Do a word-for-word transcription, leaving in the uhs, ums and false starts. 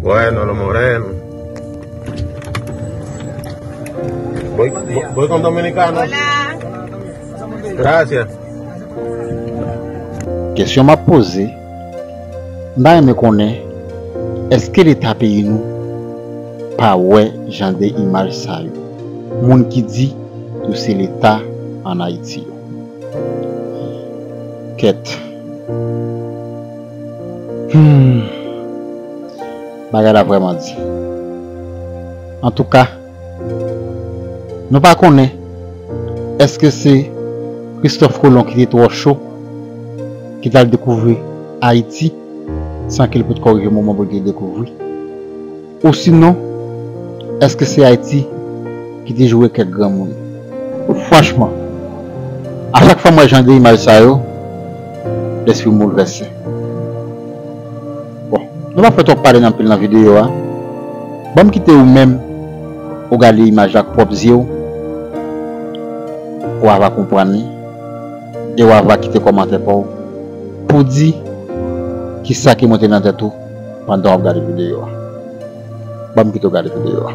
Bueno, los morenos. Voy, voy, voy con Dominicano. Hola. Gracias. Kesyon m ap poze, m ta renmen konnen, èske Leta peyi nou pa wè jan de imaj sa yo? Moun ki di yo se Leta ann Ayiti yo. Kèt. Hmm. Bagay la vrèman di. Antouka, nou pa konnen èske se Kristòf Kolon ki te twò cho, ki t al dekouvri Ayiti san ke l potko rive moman pou l te dekouvri. Osinon, èske se Ayiti ki te joure kèk granmoun? Franchman, a chak fwa m wè jan de imaj sa yo, lespri m boulvèse. Bon, nou pa fè twòp pale nan pil nan videyo a. Ban m kite ou menm, ou gade imaj la ak pwòp zye w, ou ava konprann li, e ou ava kite kòmantè pa w pou di kisa ki monte nan tèt ou pandan w ap gade videyo a. Ban m kite w gade videyo a.